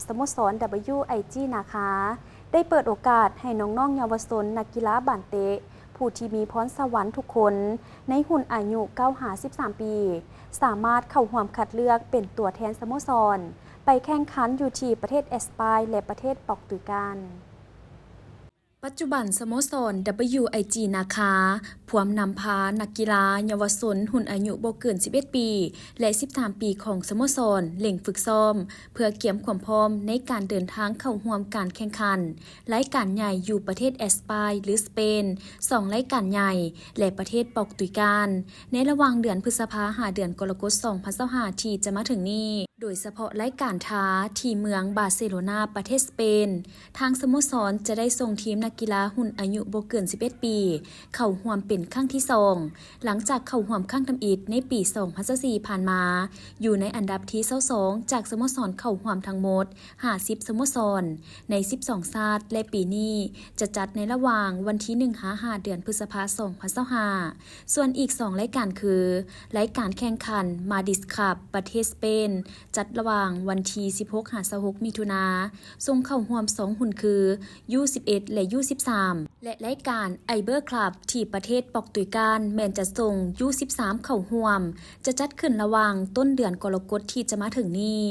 ສະໂມສອນ WIG ນາຄາ ໄດ້ເປີດໂອກາດໃຫ້ນ້ອງໆເຍົາວະຊົນນັກກິລາບານເຕະ ຜູ້ທີ່ມີພອນສະຫວັນທຸກຄົນ ໃນຮຸ່ນອາຍຸ ເກົ້າຫາສິບສາມ ປີ ສາມາດເຂົ້າຮ່ວມຄັດເລືອກເປັນຕົວແທນສະໂມສອນ ໄປແຂ່ງຂັນຢູ່ທີ່ປະເທດແອັດສະປາຍ ແລະ ປະເທດປອກຕຸຍການ. ປັດຈຸບັນສະໂມສອນ WIG ນາຄາ ພວມນຳພານັກກິລາເຍົາວະຊົນຮຸ່ນອາຍຸບໍ່ເກີນສິບເອັດປີ ແລະ ສິບສາມປີຂອງສະໂມສອນເລັ່ງຝຶກຊ້ອມ ເພື່ອກຽມຄວາມພ້ອມໃນການເດີນທາງເຂົ້າຮ່ວມການແຂ່ງຂັນລາຍການໃຫຍ່ຢູ່ປະເທດແອັດສະປາຍ ຫຼື ສະເປນ ສອງລາຍການໃຫຍ່ ແລະ ປະເທດປອກຕຸຍການ ໃນລະຫວ່າງເດືອນພຶດສະພາ ຫາເດືອນກໍລະກົດ ສອງພັນຊາວຫ້າ ທີ່ຈະມາເຖິງນີ້. ໂດຍສະເພາະລາຍການທ້າທີ່ເມືອງບາເຊໂລນາ ປະເທດສະເປນ, ທາງສະໂມສອນຈະໄດ້ສົ່ງທີມນັກກິລາຮຸ່ນອາຍຸບໍ່ເກີນສິບເອັດປີ ເຂົ້າຮ່ວມເປັນຄັ້ງທີສອງ, ຫຼັງຈາກເຂົ້າຮ່ວມຄັ້ງທຳອິດໃນປີສອງພັນຊາວສີ່ຜ່ານມາ, ຢູ່ໃນອັນດັບທີຊາວສອງ ຈາກສະໂມສອນເຂົ້າຮ່ວມທັງໝົດຫ້າສິບສະໂມສອນ ໃນສິບສອງຊາດ ແລະ ປີນີ້ຈະຈັດໃນລະຫວ່າງວັນທີໜຶ່ງຫາຫ້າເດືອນພຶດສະພາ ສອງພັນຊາວຫ້າ. ສ່ວນອີກສອງລາຍການຄື ລາຍການແຂ່ງຂັນມາດຣິດຄລັບ ປະເທດສະເປນ ຈັດລະຫວ່າງວັນທີສິບຫົກຫາຊາວຫົກມິຖຸນາ, ສົ່ງເຂົ້າຮ່ວມສອງຮຸ່ນຄື ຢູສິບເອັດ ແລະ ຢູສິບສາມ ແລະ ລາຍການໄອເບີຄລັບ ທີ່ປະເທດປອກຕຸຍການ ແມ່ນຈະສົ່ງຢູສິບສາມເຂົ້າຮ່ວມ, ຈະຈັດຂຶ້ນລະຫວ່າງຕົ້ນເດືອນກໍລະກົດທີ່ຈະມາເຖິງນີ້.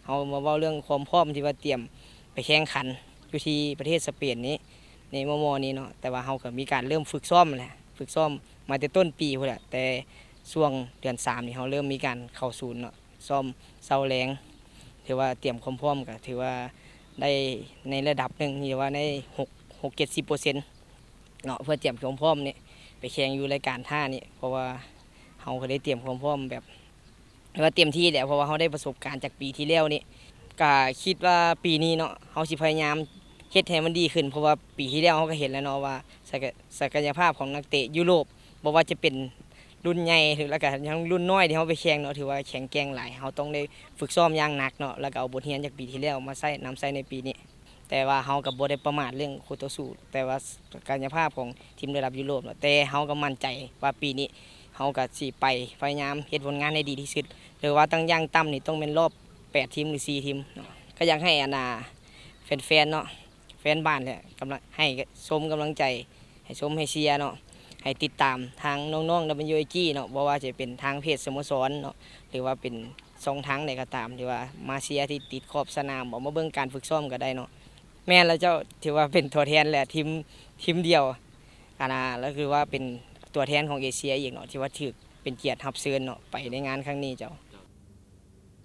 ເຮົາມາເວົ້າເລື່ອງຄວາມພ້ອມທີ່ວ່າຕຽມໄປແຂ່ງຂັນຢູ່ທີ່ປະເທດສະເປນນີ້ ໃນມໍ່ໆນີ້ເນາະ, ແຕ່ວ່າເຮົາກໍມີການເລີ່ມຝຶກຊ້ອມແຫຼະ, ຝຶກຊ້ອມມາແຕ່ຕົ້ນປີພຸ້ນແຫຼະ, ແຕ່ຊ່ວງເດືອນສາມນີ້ເຮົາເລີ່ມມີການເຂົ້າສູນເນາະ, ຊ້ອມເຊົ້າແລງ, ຖືວ່າຕຽມຄວາມພ້ອມກໍຖືວ່າໄດ້ໃນລະດັບໜຶ່ງ, ຖືວ່າໃນຫົກ ຫົກເຈັດສິບເປີເຊັນເນາະ, ເພື່ອຕຽມຄວາມພ້ອມນີ້ໄປແຂ່ງຢູ່ລາຍການທ້ານີ້, ເພາະວ່າເຮົາກໍໄດ້ຕຽມຄວາມພ້ອມແບບ ວ່າເຕັມທີ່ແຫຼະ, ເພາະວ່າເຮົາໄດ້ປະສົບການຈາກປີທີ່ແລ້ວນີ້, ກະຄິດວ່າປີນີ້ເນາະ ເຮົາຊິພະຍາຍາມເຮັດໃຫ້ມັນດີຂຶ້ນ, ເພາະວ່າປີທີ່ແລ້ວເຮົາກະເຫັນແລ້ວເນາະວ່າ ສັກກະ ສັກກະຍະພາບຂອງນັກເຕະຢູໂຣບ ບໍ່ວ່າຈະເປັນລຸ້ນໃຫຍ່ ແລ້ວກະຍັງລຸ້ນນ້ອຍທີ່ເຮົາໄປແຂ່ງເນາະ ຖືວ່າແຂງແກ່ງຫຼາຍ, ເຮົາຕ້ອງໄດ້ຝຶກຊ້ອມຢ່າງໜັກເນາະ, ແລ້ວກະເອົາບົດຮຽນຈາກປີທີ່ແລ້ວມາໃຊ້ ນຳໃຊ້ໃນປີນີ້. ແຕ່ວ່າເຮົາກໍບໍ່ໄດ້ປະໝາດເລື່ອງຄູ່ຕໍ່ສູ້, ແຕ່ວ່າສັກກະຍະພາບຂອງທີມລະດັບຢູໂຣບເນາະ, ແຕ່ເຮົາກໍໝັ້ນໃຈວ່າປີນີ້ເຮົາກໍຊິໄປພະຍາຍາມເຮັດຜົນງານໃຫ້ດີທີ່ສຸດ, ຫຼືວ່າຕ້ອງຢ່າງຕ່ຳນີ້ຕ້ອງແມ່ນລອບແປດທີມ ຫຼື ສີ່ທີມເນາະ. ກໍຢາກໃຫ້ອັນນ່າ ແຟນໆເນາະ ແຟນບ້ານແຫຼະ ກຳລັງ ໃຫ້ຊົມກຳລັງໃຈ ໃຫ້ຊົມໃຫ້ເຊຍເນາະ, ໃຫ້ຕິດຕາມທາງນ້ອງໆ WIG ເນາະ, ບໍ່ວ່າຈະເປັນທາງເພຈສະໂມສອນເນາະ ຫຼືວ່າເປັນຊ່ອງທາງໃດກໍຕາມ ທີ່ວ່າມາເຊຍທີ່ຕິດຂອບສະໜາມ ອອກມາເບິ່ງການຝຶກຊ້ອມກໍໄດ້ເນາະ. ແມ່ນແລ້ວເຈົ້າ, ຖືວ່າເປັນຕົວແທນແຫຼະ ທີມ ທີມດຽວ ອັນນ່າ ແລ້ວຄືວ່າເປັນຕົວແທນຂອງເອເຊຍອີກເນາະ, ທີ່ວ່າຖືກເປັນກຽດຮັບເຊີນເນາະ ໄປໃນງານຄັ້ງນີ້ເຈົ້າ.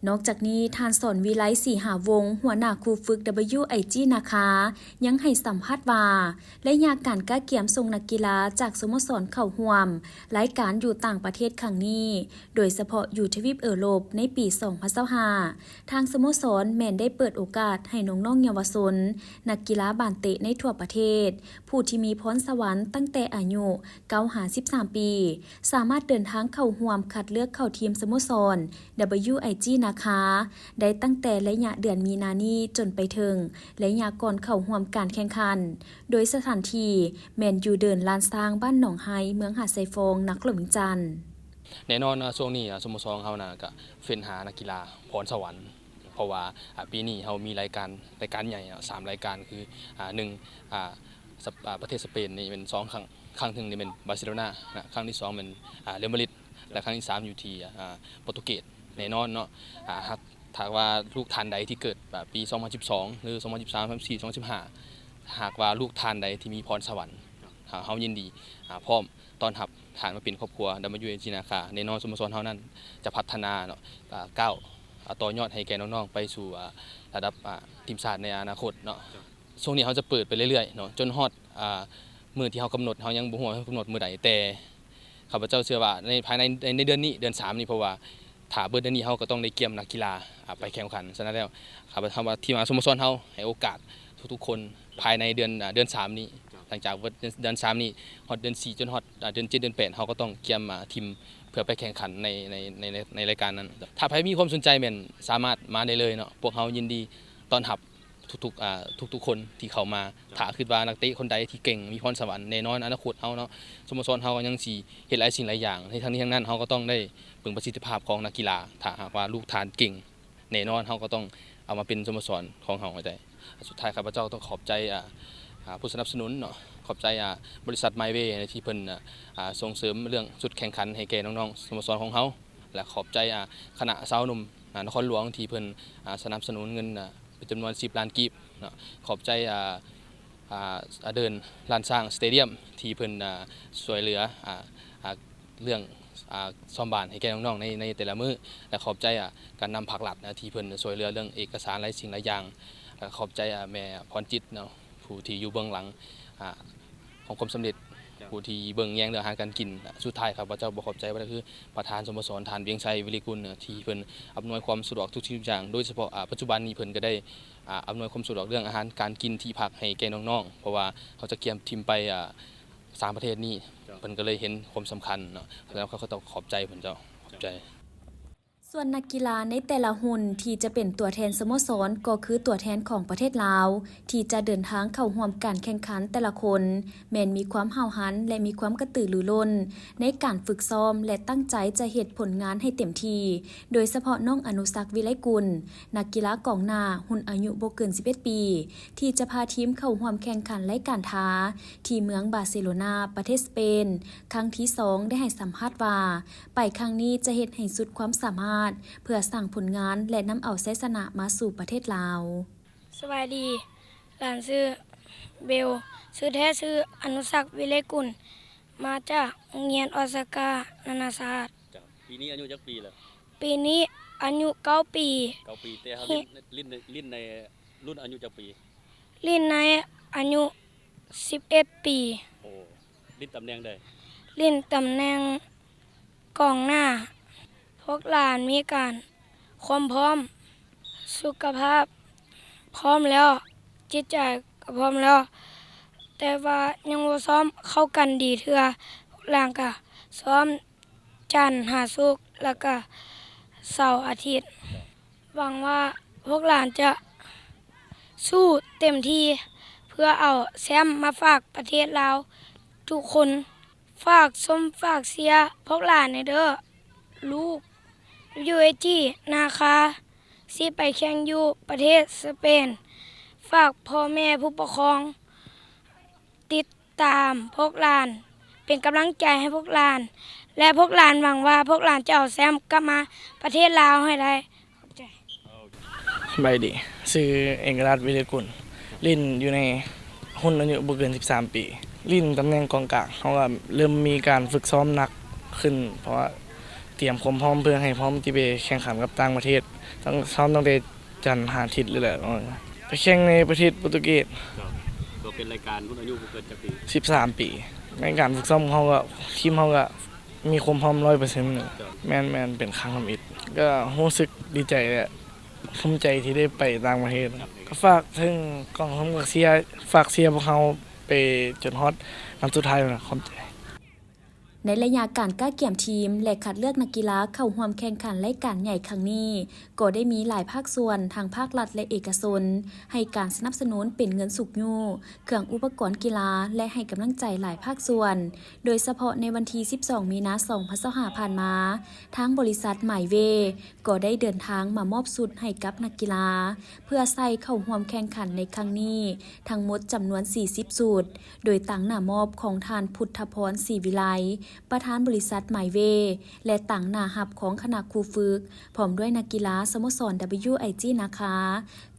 ນອກຈາກນີ້, ທ່ານ ສອນວິໄລ ສີຫາວົງ ຫົວໜ້າຄູຝຶກ WIG ນາຄາ ຍັງໃຫ້ສຳພາດວ່າ ໄລຍະການກະກຽມສົ່ງນັກກິລາຈາກສະໂມສອນເຂົ້າຮ່ວມລາຍການຢູ່ຕ່າງປະເທດຄັ້ງນີ້, ໂດຍສະເພາະຢູ່ທະວີບເອີຣົບໃນປີສອງພັນຊາວຫ້າ, ທາງສະໂມສອນແມ່ນໄດ້ເປີດໂອກາດໃຫ້ນ້ອງໆເຍົາວະຊົນ ນັກກິລາບານເຕະໃນທົ່ວປະເທດ ຜູ້ທີ່ມີພອນສະຫວັນຕັ້ງແຕ່ອາຍຸ ເກົ້າຫາສິບສາມປີ ສາມາດເດີນທາງເຂົ້າຮ່ວມຄັດເລືອກເຂົ້າທີມສະໂມສອນ WIG ນາຄາ ໄດ້ຕັ້ງແຕ່ໄລຍະເດືອນມີນານີ້ຈົນໄປເຖິງໄລຍະກ່ອນເຂົ້າຮ່ວມການແຂ່ງຂັນ, ໂດຍສະຖານທີ່ແມ່ນຢູ່ເດີ່ນລ້ານຊ້າງ ບ້ານໜອງໄຮ ເມືອງຫາດຊາຍຟອງ ນະຄອນຫຼວງວຽງຈັນ. ແນ່ນອນເນາະ ຊ່ວງນີ້ ອາ ສະໂມສອນເຮົານະ ກະເຟ້ນຫານັກກິລາພອນສະຫວັນ ເພາະວ່າ ອາ ປີນີ້ເຮົາມີລາຍການ ລາຍການໃຫຍ່ເນາະ ສາມລາຍການ ຄື ອາ ໜຶ່ງ ອາ ສະ ອາ ປະເທດສະເປນນີ້ແມ່ນສອງຄັ້ງ, ຄັ້ງໜຶ່ງນີ້ແມ່ນບາເຊໂລນານະ, ຄັ້ງທີສອງແມ່ນ ອາ ເຣອັລມາດຣິດ ແລະ ຄັ້ງທີສາມຢູ່ທີ່ ອາ ໂປຣຕຸເກດ. ແນ່ນອນເນາະ ອາ ຫາກ ຖ້າວ່າລູກທ່ານໃດທີ່ເກີດ ອາ ປີສອງພັນສິບສອງ ຫຼື ສອງພັນສິບສາມ ສອງພັນສິບສີ່ ສອງພັນສິບຫ້າ ຫາກວ່າລູກທ່ານໃດທີ່ມີພອນສະຫວັນ ເຮົາ ເຮົາຍິນດີ ອາ ພ້ອມຕ້ອນຮັບທ່ານມາເປັນຄອບຄົວ WIG ນາຄາ. ແນ່ນອນສະໂມສອນເຮົານັ້ນຈະພັດທະນາເນາະ ອາ ກ້າວ ອາ ຕໍ່ຍອດໃຫ້ແກ່ນ້ອງໆໄປສູ່ ອາ ລະດັບ ອາ ທີມຊາດໃນອະນາຄົດເນາະ. ຊ່ວງນີ້ເຮົາຈະເປີດໄປເລື້ອຍໆເນາະ ຈົນຮອດ ອາ ມື້ທີ່ເຮົາກຳນົດ, ເຮົາຍັງບໍ່ຮູ້ວ່າເຮົາກຳນົດມື້ໃດ, ແຕ່ຂ້າພະເຈົ້າເຊື່ອວ່າໃນ ພາຍໃນ ໃນ ໃນເດືອນນີ້ ເດືອນສາມນີ້, ເພາະວ່າຖ້າເບິດເດືອນນີ້ເຮົາກໍຕ້ອງໄດ້ກຽມນັກກິລາ ອາ ໄປແຂ່ງຂັນ. ສະນັ້ນແລ້ວ ຂ້າພະເຈົ້າວ່າ ທີມ ອາ ສະໂມສອນເຮົາໃຫ້ໂອກາດທຸກໆຄົນພາຍໃນເດືອນ ອາ ເດືອນສາມນີ້, ຫຼັງຈາກເບິດເດືອນ ເດືອນສາມນີ້ ຮອດເດືອນສີ່ ຈົນຮອດ ອາ ເດືອນເຈັດ ເດືອນແປດ ເຮົາກໍຕ້ອງກຽມ ອາ ທີມເພື່ອໄປແຂ່ງຂັນໃນ ໃນ ໃນ ໃນລາຍການນັ້ນ. ຖ້າໃຜມີຄວາມສົນໃຈແມ່ນສາມາດມາໄດ້ເລີຍເນາະ, ພວກເຮົາຍິນດີຕ້ອນຮັບ ທຸກໆ ອາ ທຸກໆຄົນທີ່ເຂົ້າມາ. ຖ້າຄິດວ່ານັກເຕະຄົນໃດທີ່ເກັ່ງ ມີພອນສະຫວັນ, ແນ່ນອນອະນາຄົດເຮົາເນາະ ສະໂມສອນເຮົາກໍຍັງຊິເຮັດຫຼາຍສິ່ງຫຼາຍຢ່າງ. ໃນທັງນີ້ທັງນັ້ນ ເຮົາກໍຕ້ອງໄດ້ເບິ່ງປະສິດທິພາບຂອງນັກກິລາ. ຖ້າຫາກວ່າລູກທ່ານເກັ່ງ, ແນ່ນອນເຮົາກໍຕ້ອງ ເອົາມາເປັນສະໂມສອນຂອງເຮົາໃຫ້ໄດ້. ສຸດທ້າຍຂ້າພະເຈົ້າຕ້ອງຂອບໃຈ ອ່າ ອ່າ ຜູ້ສະໜັບສະໜູນເນາະ, ຂອບໃຈ ອ່າ ບໍລິສັດມາຍເວທີ່ເພິ່ນ ອ່າ ອ່າ ສົ່ງເສີມເລື່ອງຊຸດແຂ່ງຂັນໃຫ້ແກ່ນ້ອງໆສະໂມສອນຂອງເຮົາ ແລະ ຂອບໃຈ ອ່າ ຄະນະຊາວໜຸ່ມ ອ່າ ນະຄອນຫຼວງທີ່ເພິ່ນ ອ່າ ສະໜັບສະໜູນເງິນ ອ່າ ເປັນຈຳນວນສິບລ້ານກີບເນາະ. ຂອບໃຈ ອ່າ ອ່າ ເດີ່ນລ້ານຊ້າງສະເຕດຽມທີ່ເພິ່ນ ອ່າ ຊ່ວຍເຫຼືອ ອ່າ ອ່າ ເລື່ອງ ອ່າ ສ້ອມບ້ານໃຫ້ແກ່ນ້ອງໆໃນ ໃນແຕ່ລະມື້ ແລະ ຂອບໃຈ ອ່າ ການນຳພາກລັດ ອ່າ ທີ່ເພິ່ນຊ່ວຍເຫຼືອເລື່ອງເອກະສານຫຼາຍສິ່ງຫຼາຍຢ່າງ ແລະ ຂອບໃຈ ອ່າ ແມ່ພອນຈິດເນາະ ຜູ້ທີ່ຢູ່ເບື້ອງຫຼັງ ອ່າ ຂອງຄວາມສຳເລັດ ເຈົ້າ ຜູ້ທີ່ເບິ່ງແຍງເລື່ອງອາຫານການກິນ. ສຸດທ້າຍຂ້າພະເຈົ້າບໍ່ຂອບໃຈບໍ່ໄດ້ ຄືປະທານສະໂມສອນ ທ່ານ ວຽງໄຊ ວິລິກຸນ ທີ່ເພິ່ນອຳນວຍຄວາມສະດວກທຸກສິ່ງທຸກຢ່າງ ໂດຍສະເພາະ ອ່າ ປັດຈຸບັນນີ້ເພິ່ນກໍໄດ້ ອ່າ ອຳນວຍຄວາມສະດວກເລື່ອງອາຫານການກິນ ທີ່ພັກໃຫ້ແກ່ນ້ອງໆ ເພາະວ່າເຮົາຈະກຽມທີມໄປ ອ່າ ຕ່າງປະເທດນີ້ ເຈົ້າ ເພິ່ນກໍເລີຍເຫັນຄວາມສຳຄັນເນາະ ເຈົ້າ ແລ້ວເຂົາກໍຕ້ອງຂອບໃຈເພິ່ນ. ເຈົ້າ ຂອບໃຈ. ສ່ວນນັກກິລາໃນແຕ່ລະຮຸ່ນທີ່ຈະເປັນຕົວແທນສະໂມສອນ ກໍຄືຕົວແທນຂອງປະເທດລາວ ທີ່ຈະເດີນທາງເຂົ້າຮ່ວມການແຂ່ງຂັນແຕ່ລະຄົນ ແມ່ນມີຄວາມຫ້າວຫັນ ແລະ ມີຄວາມກະຕືລືລົ້ນໃນການຝຶກຊ້ອມ ແລະ ຕັ້ງໃຈຈະເຮັດຜົນງານໃຫ້ເຕັມທີ່, ໂດຍສະເພາະນ້ອງອະນຸສັກ ວິໄລກຸນ ນັກກິລາກອງໜ້າ ຮຸ່ນອາຍຸບໍ່ເກີນສິບເອັດປີ ທີ່ຈະພາທີມເຂົ້າຮ່ວມແຂ່ງຂັນລາຍການທ້າ ທີ່ເມືອງບາເຊໂລນາ ປະເທດສະເປນ ຄັ້ງທີສອງ ໄດ້ໃຫ້ສຳພາດວ່າ ໄປຄັ້ງນີ້ຈະເຮັດໃຫ້ສຸດຄວາມສາມາດ ເພື່ອສ້າງຜົນງານ ແລະ ນຳເອົາໄຊຊະນະມາສູ່ປະເທດລາວ. ສະບາຍດີ, ຫຼານຊື່ເບວ, ຊື່ແທ້ຊື່ອະນຸສັກ ວິໄລກຸນ, ມາຈາກໂຮງຮຽນອອສາການານາຊາດ. ເຈົ້າ ປີນີ້ອາຍຸຈັກປີແລ້ວ? ປີນີ້ອາຍຸເກົ້າປີ. ເກົ້າປີ. ແຕ່ເຮົາຫຼິ້ນ ຫຼິ້ນ ຫຼິ້ນໃນລຸ້ນອາຍຸຈັກປີ? ຫຼິ້ນໃນອາຍຸສິບເອັດປີ. ໂອ້ ຫຼິ້ນຕຳແໜ່ງໃດ? ຫຼິ້ນຕຳແໜ່ງກອງໜ້າ. ພວກຫຼານມີການຄວາມພ້ອມ, ສຸຂະພາບພ້ອມແລ້ວ, ຈິດໃຈກໍພ້ອມແລ້ວ, ແຕ່ວ່າຍັງບໍ່ຊ້ອມເຂົ້າກັນດີເທື່ອ. ພວກຫຼານກໍຊ້ອມຈັນຫາສຸກ ແລ້ວກໍເສົາອາທິດ. ຫວັງວ່າພວກຫຼານຈະສູ້ເຕັມທີ່ ເພື່ອເອົາແຊ້ມມາຝາກປະເທດລາວທຸກຄົນ. ຝາກຊົມຝາກເຊຍພວກຫຼານແດ່ເດີ. ລູກ ຢູເອຈີ ນາຄາ ຊິໄປແຂ່ງຢູ່ປະເທດສະເປນ. ຝາກພໍ່ແມ່ຜູ້ປົກຄອງຕິດຕາມພວກຫຼານ, ເປັນກຳລັງໃຈໃຫ້ພວກຫຼານ ແລະ ພວກຫຼານຫວັງວ່າພວກຫຼານຈະເອົາແຊ້ມກັບມາປະເທດລາວໃຫ້ໄດ້. ຂອບໃຈ. ສະບາຍດີ, ຊື່ເອກະລາດ ວິໄລກຸນ, ຫຼິ້ນຢູ່ໃນຮຸ່ນອາຍຸບໍ່ເກີນສິບສາມປີ, ຫຼິ້ນຕຳແໜ່ງກອງກາງ. ເຮົາກໍເລີ່ມມີການຝຶກຊ້ອມໜັກຂຶ້ນ ເພາະວ່າຕຽມຄວາມພ້ອມເພື່ອໃຫ້ພ້ອມທີ່ໄປແຂ່ງຂັນກັບຕ່າງປະເທດ, ຕ້ອງຊ້ອມຕັ້ງແຕ່ຈັນຫາທິດເລີຍແຫຼະ. ໄປແຂ່ງໃນປະເທດໂປຣຕຸເກດ. ເຈົ້າ ກໍເປັນລາຍການຮຸ່ນອາຍຸບໍ່ເກີນຈັກປີ? ສິບສາມປີ. ໃນການຝຶກຊ້ອມຂອງເຮົາກໍ ທີມເຮົາກໍ ມີຄວາມພ້ອມຮ້ອຍເປີເຊັນ. ແມ່ນໆ ເປັນຄັ້ງທຳອິດ. ກໍຮູ້ສຶກດີໃຈ ແລະ ພູມໃຈທີ່ໄດ້ໄປຕ່າງປະເທດ. ກໍຝາກເຖິງກອງຊົມກອງເຊຍ, ຝາກເຊຍພວກເຮົາໄປຈົນຮອດນັດສຸດທ້າຍ. ຂອບໃຈ. ໃນໄລຍະການກະກຽມທີມ ແລະ ຄັດເລືອກນັກກິລາເຂົ້າຮ່ວມແຂ່ງຂັນລາຍການໃຫຍ່ຄັ້ງນີ້, ກໍໄດ້ມີຫຼາຍພາກສ່ວນ ທັງພາກລັດ ແລະ ເອກະຊົນ ໃຫ້ການສະໜັບສະໜູນເປັນເງິນຊຸກຍູ້, ເຄື່ອງອຸປະກອນກິລາ ແລະ ໃຫ້ກຳລັງໃຈຫຼາຍພາກສ່ວນ, ໂດຍສະເພາະໃນວັນທີສິບສອງ ມີນາ ສອງພັນຊາວຫ້າ ຜ່ານມາ, ທາງບໍລິສັດມາຍເວ ກໍໄດ້ເດີນທາງມາມອບຊຸດໃຫ້ກັບນັກກິລາ ເພື່ອໃສ່ເຂົ້າຮ່ວມແຂ່ງຂັນໃນຄັ້ງນີ້ ທັງໝົດຈຳນວນສີ່ສິບຊຸດ, ໂດຍຕາງໜ້າມອບຂອງທ່ານ ພຸດທະພອນ ສີວິໄລ ປະທານບໍລິສັດມາຍເວ ແລະ ຕາງໜ້າຮັບຂອງຄະນະຄູຝຶກ ພ້ອມດ້ວຍນັກກິລາສະໂມສອນ WIG ນາຄາ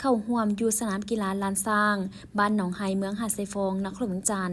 ເຂົ້າຮ່ວມຢູ່ສະໜາມກິລາລ້ານຊ້າງ ບ້ານໜອງໄຮ ເມືອງຫາດຊາຍຟອງ ນະຄອນຫຼວງວຽງຈັນ.